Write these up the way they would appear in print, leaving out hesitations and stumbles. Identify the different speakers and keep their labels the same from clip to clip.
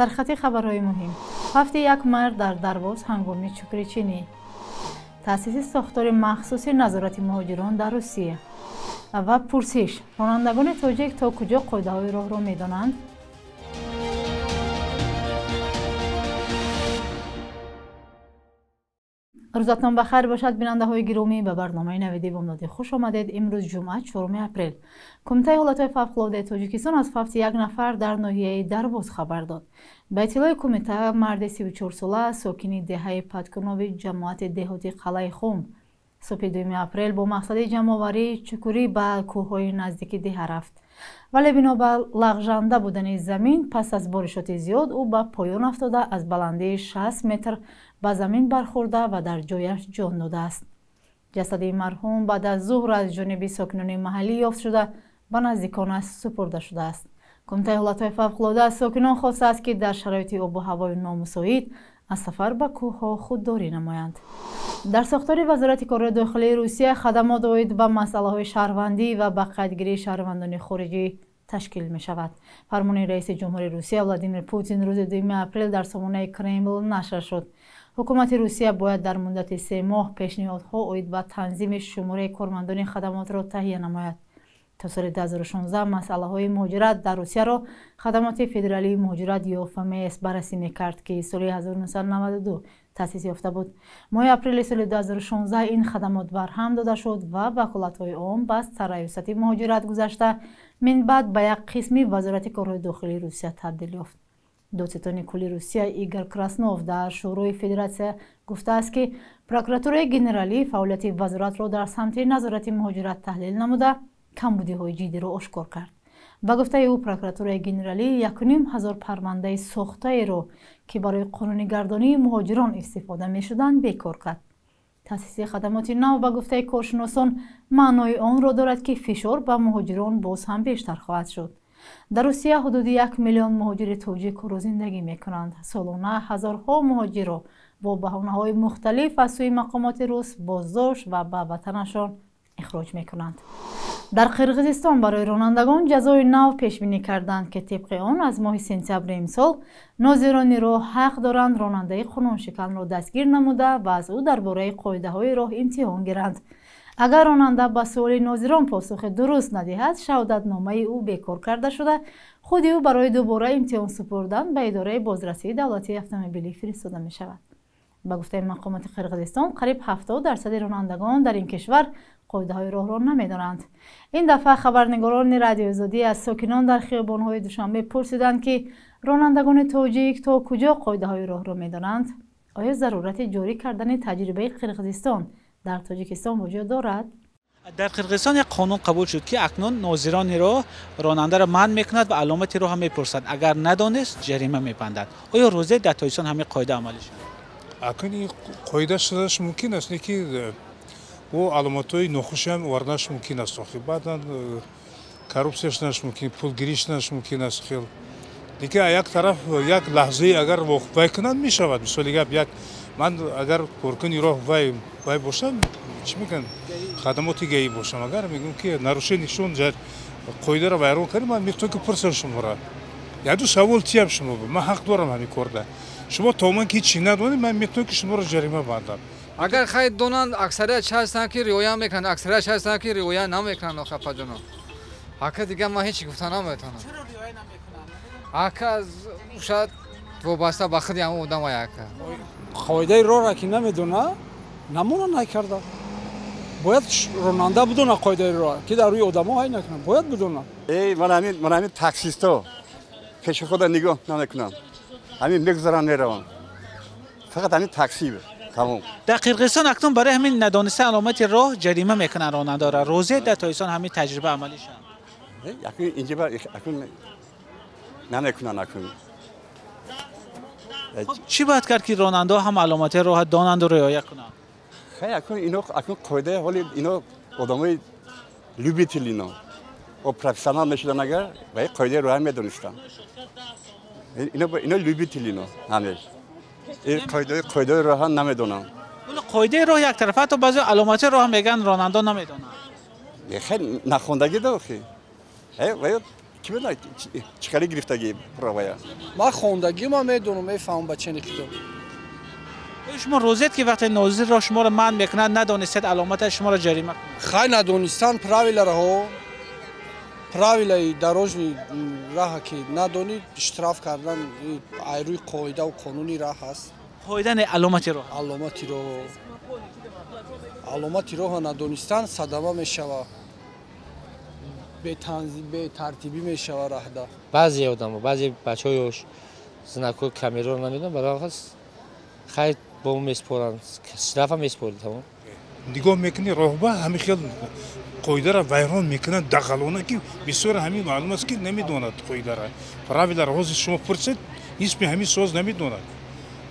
Speaker 1: Сархати хабарҳои муҳим. Фавти як мард дар Дарвоз ҳангоми чукричинӣ. Таъсиси сохтори махсуси назорати муҳоҷирон дар Русия. Ва пурсиш: ронандагони тоҷик то куҷо қоидаҳои роҳро медонанд? Рӯзатон ба хайр бошад, бинандаҳои гиромӣ. Ба барномаи навиди бомдодӣ хуш омадед. Имрӯз ҷумъа, 4 апрел. Кумитаи ҳолатҳои фавқулодаи Тоҷикистон аз фавти як нафар дар ноҳияи Дарвоз хабар дод. Ба иттилои кумита, марди 34сола, сокини деҳаи Падкунови ҷамоати деҳоти Қалаи Хум, субҳи 2 апрел бо мақсади ҷамъоварии чукурӣ ба кӯҳҳои наздики деҳа рафт. Вале бино ба лағжанда будани замин пас аз боришоти зиёд ӯ ба поён афтода, аз баландии 60 метр ба замин бархӯрда ва дар ҷояш ҷон додааст. Ҷасади марҳум баъд аз зуҳр аз ҷониби сокинони маҳаллӣ ёфт шуда, ба наздиконаш супурда шудааст. Кумитаи ҳолатҳои фавқулода аз сокинон хостааст, ки дар шароити обу ҳавои номусоид аз сафар ба кӯҳҳо худдорӣ намоянд. Дар сохтори Вазорати корҳои дохилии Русия хадамот оид ба масъалаҳои шаҳрвандӣ ва ба қайдгирии шаҳрвандони хориҷӣ ташкил мешавад. Фармони раиси ҷумҳури Русия Владимир Путин рӯзи 2 апрел дар сомонаи Кремл нашр шуд. Ҳукумати Русия бояд дар муддати 3 моҳ пешниҳодҳо оид ба танзими шумораи кормандони хадамотро таҳия намояд. То соли 2016 масъалаҳои муҳоҷират дар Русияро хадамоти федералии муҳоҷират ё ФМС баррасӣ мекард, ки соли 1992 таъсис ёфта буд. Моҳи апрели соли 2016 ин хадамот барҳам дода шуд ва ваколатҳои он ба сарраёсати муҳоҷират гузашта, минбаъд ба як қисми Вазорати корҳои дохилии Русия табдил ёфт. Додситони кулли Русия Игор Краснов дар Шӯрои Федератсия гуфтааст, ки прокуратураи генералӣ фаъолияти вазоратро дар самти назорати муҳоҷират таҳлил намуда, камбудиҳои ҷиддиро ошкор кард. Ба гуфтаи ӯ, прокуратураи генералӣ 1500 парвандаи сохтаеро, ки барои қонунигардонии муҳоҷирон истифода мешуданд, бекор кард. Таъсиси хадамоти нав, ба гуфтаи коршиносон, маънои онро дорад, ки фишор ба муҳоҷирон боз ҳам бештар хоҳад шуд. Дар Русия ҳудуди 1 миллион муҳоҷири тоҷикро зиндагӣ мекунанд. Солона ҳазорҳо муҳоҷирро бо баҳонаҳои мухталиф аз сӯи мақомоти рус боздошт ва ба ватанашон ихроҷ мекунанд. Дар Қирғизистон барои ронандагон ҷазои нав пешбинӣ карданд, ки тибқи он аз моҳи сентябри имсол нозирони роҳ ҳақ доранд ронандаи қонуншиканро дастгир намуда ва аз ӯ дар бораи қоидаҳои роҳ имтиҳон гиранд. Агар ронанда ба суоли нозирон посухи дуруст надиҳад, шаҳодатномаи ӯ бекор карда шуда, худи ӯ барои дубора имтиҳон супурдан ба идораи бозрасии давлатии автомобилӣ фиристода мешавад. Ба гуфтаи мақомоти Қирғизистон, қариб 70% ронандагон дар ин кишвар қоидаҳои роҳро намедонанд. Ин дафъа хабарнигорони Радиои Озодӣ аз сокинон дар хиёбонҳои Душанбе пурсиданд, ки ронандагони тоҷик то куҷо қоидаҳои роҳро медонанд? Оё зарурати ҷорӣ кардани таҷрибаи Қирғизистон дар Тоҷикистон вуҷуд дорад?
Speaker 2: Дар Қирғизистон як қонун қабул шуд, ки акнун нозирони роҳ ронандаро манъ мекунад ва аломати роҳ ҳам мепурсад. Агар надонист, ҷарима мебандад. Оё рӯзе дар Тоҷикистон ҳамин қоида амалӣ шуд?
Speaker 3: Акун ин қоида шуданаш мумкин аст, не ки бо аломатҳои нохушам оварданаш мумкин аст. Охир баъдан коррупсия шуданаш мумкин, пулгирӣ шуданаш мумкин аст. Хел лекин як тараф як лаҳзае агар вай кунанд, мешавад. Мисоли гап, як ман агар коркуни роҳ вай бошам, чӣ мегӯянд, хадамоти ГАИ бошам, агар мегӯям ки нарушение шун қоидаро вайрон кардем, ман метавонам ки пурсам шуморо. Як-ду савол тиям шумо, ман ҳақ дорам ҳамин корда. Шумо то ман ки ҳеҷ надонед, ман метавонам ки шуморо ҷарима бандам.
Speaker 4: Агар хайр донанд, аксарият ҳастанд, ки риоя мекунанд, аксарият ҳастанд, ки риоя намекунанд. Охир апаҷоно, ака дигар ман ҳеҷ гуфта наметавонам.
Speaker 2: Чаро риоя намекунанд?
Speaker 4: Ака шояд вобаста ба худи ҳамон одам ака.
Speaker 5: Қоидаи роҳро ки намедона, намуна накарда. Бояд ронанда бидона қоидаи роҳ, ки дар рӯи одамо ҳай накунад, бояд бидона.
Speaker 6: Эй, ман ҳамин таксисто пеши худа нигоҳ намекунам. Ҳамин мегузарам, меравам. Фақат ҳамин такси тамом.
Speaker 2: Дар Қирғизистон акнун барои ҳамин надонистани аломати роҳ ҷарима мекунанд ронандаро. Рӯзе дар Тоҷикистон ҳамин таҷриба амалӣ шуд?
Speaker 6: Акнун инҷа акнун намекунанд акнун.
Speaker 2: Чӣ бояд кард, ки ронандаҳо ҳам аломати роҳ донанду риоя кунанд?
Speaker 6: Хай, акнун ино акнун қоидаи ҳоли ино одамои любитель ино. О профессионал мешуданд агар, ва қоидаи роҳ медонистанд. Ино любитель ино ҳамеш. Ин қоидаи роҳ намедонанд.
Speaker 2: Қоидаи роҳ як тараф, ҳатто баъзе аломати роҳ мегӯянд ронандо намедонанд.
Speaker 6: Хеле нахондагӣ дохи. Ки медонад чӣ хеле гирифтагӣ правая?
Speaker 7: Ман хондагӣ ма медонам, мефаҳмам ба чени хидо.
Speaker 2: Шумо розиед ки вақте нозирро шуморо манъ мекунад, надонистед аломаташ шуморо ҷарима кунад?
Speaker 7: Хай, надонистан правилараҳо, правилаи дорожный раҳа ки надонӣ, штраф кардан айрӯи қоидаву қонуни раҳ аст.
Speaker 2: Қоида не, аломати роҳ.
Speaker 7: Аломати роҳ. Аломати роҳа надонистан садама мешава, бетартибӣ мешава раҳда.
Speaker 8: Баъзе одамо, баъзе бачаҳои ёш знакҳои камераро намедонанд, барои ҳаст хай бо меспоранд, штрафа меспорид, тамом.
Speaker 3: Нигоҳ мекунӣ, роҳба ҳамин хел қоидаро вайрон мекунанд дағалона, ки бисёр ҳамин маълум аст, ки намедонад қоидара, правиларо. Ҳозир шумо пурсед, нисби ҳамин соз намедонад.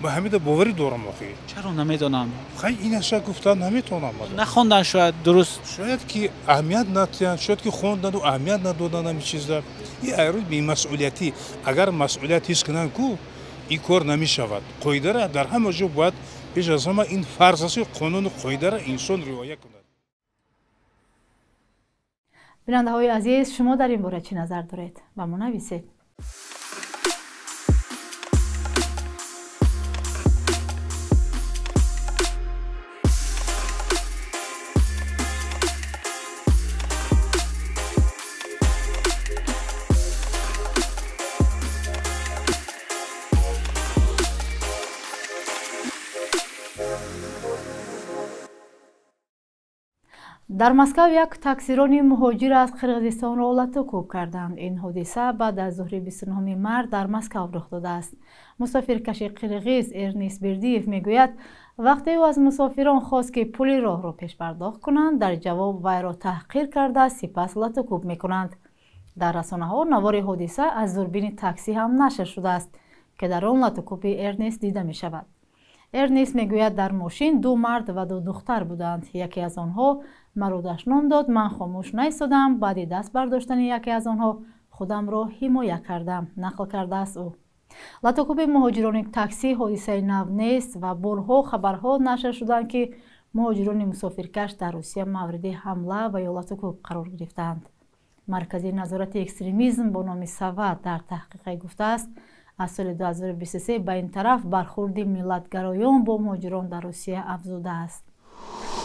Speaker 3: Ба ҳамида боварӣ дорам охи.
Speaker 2: Чаро намедонам?
Speaker 3: Хай, инаша гуфтан наметавонам.
Speaker 2: Нахондан шояд дуруст.
Speaker 3: Шояд ки аҳамият надиҳанд, шояд ки хондану аҳамият надодан ҳамин чизда. И айрӯи бемасъулиятӣ. Агар масъулият ҳис кунанд ку, ин кор намешавад. Қоидара дар ҳама ҷо бояд, пеш аз ҳама ин фарз аст, ки қонуну қоидара инсон риоя кунад.
Speaker 1: Бинандаҳои азиз, шумо дар ин бора чӣ назар доред? Ба мо нависед. Дар Москав як таксирони муҳоҷир аз Қирғизистонро латукӯб карданд. Ин ҳодиса баъд аз зуҳри 29 март дар Москав рух додааст. Мусофиркаши қирғиз Эрнис Бердиев мегӯяд, вақте ӯ аз мусофирон хост, ки пули роҳро пешпардохт кунанд, дар ҷавоб вайро таҳқир карда, сипас латукӯб мекунанд. Дар расонаҳо навори ҳодиса аз дурбини таксӣ ҳам нашр шудааст, ки дар он латукӯби Эрнис дида мешавад. Эрнис мегӯяд, дар мошин ду мард ва ду духтар буданд. Яке аз онҳо маро дашном дод, ман хомӯш наистодам. Баъди даст бардоштани яке аз онҳо худамро ҳимоя кардам, нақл кардааст ӯ. Латукӯби муҳоҷирони таксӣ ҳодисаи нав нест ва борҳо хабарҳо нашр шуданд, ки муҳоҷирони мусофиркаш дар Русия мавриди ҳамла ва ё латукӯб қарор гирифтаанд. Маркази назорати экстремизм бо номи Сава дар таҳқиқе гуфтааст, аз соли 2023 ба ин тараф бархурди миллатгароён бо муҳоҷирон дар Русия афзудааст.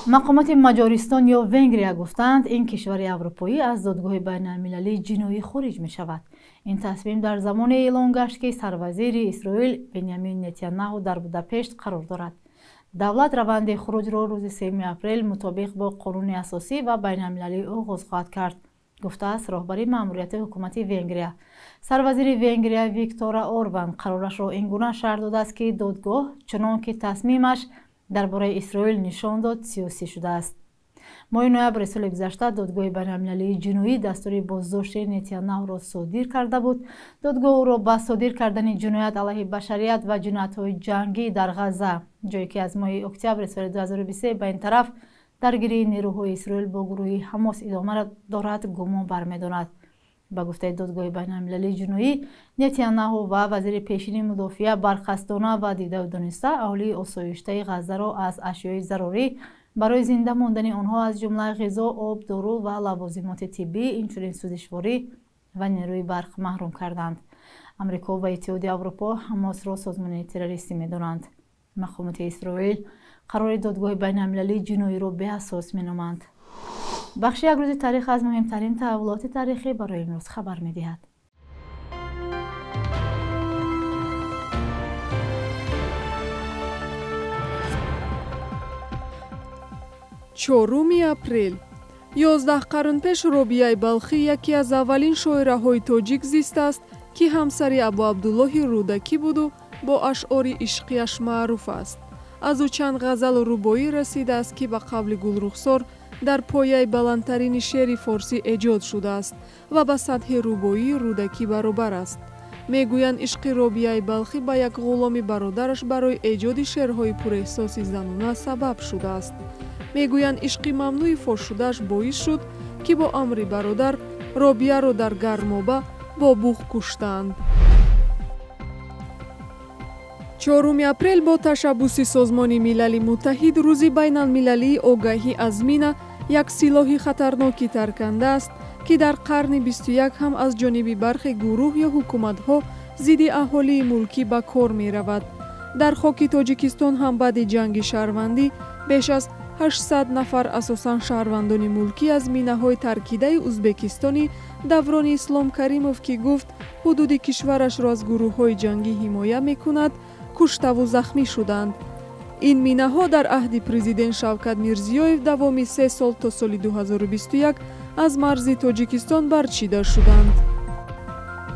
Speaker 1: Мақомоти Маҷористон ё Венгрия гуфтанд, ин кишвари аврупоӣ аз додгоҳи байналмилалии ҷиноӣ хориҷ мешавад. Ин тасмим дар замоне эълон гашт, ки сарвазири Исроил Бенямин Нетаняҳу дар Будапешт қарор дорад. Давлат раванди хуруҷро рӯзи 3 апрел мутобиқ бо қонуни асосӣ ва байналмилалӣ оғоз хоҳад кард, гуфтааст роҳбари маъмурияти ҳукумати Венгрия. Сарвазири Венгрия Виктора Орбан қарорашро ин гуна шарҳ додааст, ки додгоҳ, чунон ки тасмимаш дар бораи Исроил нишон дод, сиёсӣ шудааст. Моҳи ноябри соли гузашта додгоҳи байналмилалии ҷиноӣ дастури боздошти Нетаняҳуро содир карда буд. Додгоҳ ӯро ба содир кардани ҷиноят алайҳи башарият ва ҷиноятҳои ҷангӣ дар Ғазза, ҷое ки аз моҳи октябри соли 2023 ба ин тараф даргирии нерӯҳои Исроил бо гурӯҳи Ҳамос идома дорад, гумон бармедорад. Ба гуфтаи додгоҳи байналмилалии ҷиноӣ, Нетаняҳу ва вазири пешини мудофиа барқасдона ва дидаву дониста аҳолии осоиштаи Ғаззаро аз ашёи зарурӣ барои зинда мондани онҳо, аз ҷумла ғизо, об, дору ва лавозимоти тиббӣ, инчунин сӯзишворӣ ва нерӯи барқ маҳрум карданд. Амрико ва Иттиҳоди Аврупо Ҳамосро созмони террористӣ медонанд. Мақомоти Исроил қарори додгоҳи байналмилалии ҷиноиро беасос меноманд. Бахши як рӯзи таърих аз муҳимтарин таҳаввулоти таърихӣ барои имрӯз хабар медиҳад.
Speaker 9: 4 апрел. 11 қарн пеш Робияи Балхӣ яке аз аввалин шоираҳои тоҷик зистааст, ки ҳамсари Абу Абдуллоҳи Рӯдакӣ буду бо ашъори ишқияш маъруф аст. Аз ӯ чанд ғазалу рубоӣ расидааст, ки ба қавли Гулрухсор дар пояи баландтарини шеъри форсӣ эҷод шудааст ва ба сатҳи рубоии Рӯдакӣ баробар аст. Мегӯянд, ишқи Робияи Балхӣ ба як ғуломи бародараш барои эҷоди шеърҳои пурэҳсоси занона сабаб шудааст. Мегӯянд, ишқи мамнӯи фошшудааш боис шуд, ки бо амри бародар Робияро дар гармоба бо буғ куштанд. 4 апрел бо ташаббуси Созмони Милали Муттаҳид рӯзи байналмилалии огаҳӣ аз мина, як силоҳи хатарноки тарканда аст, ки дар қарни 21 ҳам аз ҷониби бархе гурӯҳ ё ҳукуматҳо зидди аҳолии мулкӣ ба кор меравад. Дар хоки Тоҷикистон ҳам баъди ҷанги шаҳрвандӣ беш аз 800 нафар асосан шаҳрвандони мулкӣ аз минаҳои таркидаи Узбекистони даврони Ислом Каримов, ки гуфт ҳудуди кишварашро аз гурӯҳҳои ҷангӣ ҳимоя мекунад, куштаву захмӣ шуданд. Ин минаҳо дар аҳди президент Шавкат Мирзиёев давоми 3 сол то соли 2021 аз марзи Тоҷикистон барчида шуданд.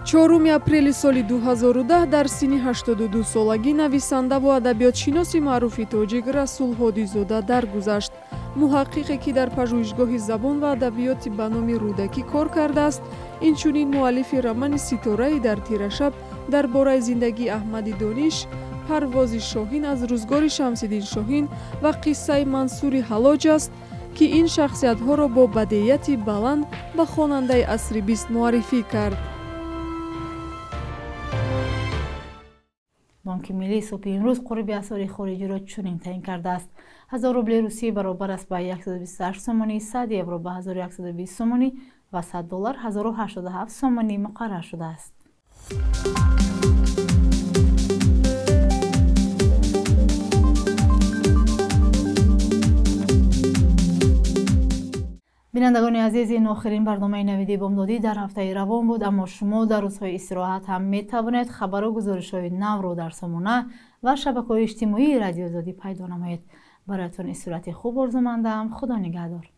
Speaker 9: 4 апрели соли 2010 дар синни 82 солагӣ нависандаву адабиётшиноси маъруфи тоҷик Расул Ҳодизода даргузашт. Муҳаққиқе, ки дар пажӯҳишгоҳи забон ва адабиёти ба номи Рӯдакӣ кор кардааст, инчунин муаллифи романи «Ситораи дар тирашаб» дар бораи зиндагии Аҳмади Дониш, «Парвози шоҳин» аз рӯзгори Шамсиддин Шоҳин ва «Қиссаи Мансури Ҳалоҷ» аст, ки ин шахсиятҳоро бо бадеияти баланд ба хонандаи асри бист муаррифӣ кард.
Speaker 1: Бонки Миллии субҳи имрӯз қурби асъори хориҷиро чунин таъин кардааст. 1000 рубли русӣ баробар аст ба 128 сомонӣ, 100 евро ба 1120 сомонӣ ва 100 доллар 1087 сомонӣ муқаррар шудааст. Бинандагони азиз, ин охирин барномаи Навиди Бомдодӣ дар ҳафтаи равон буд, аммо шумо дар рӯзҳои истироҳат ҳам метавонед хабару гузоришҳои навро дар сомона ва шабакаҳои иҷтимоии Радиои Озодӣ пайдо намоед. Бароятон истироҳати хуб орзумандам. Худо нигаҳдор.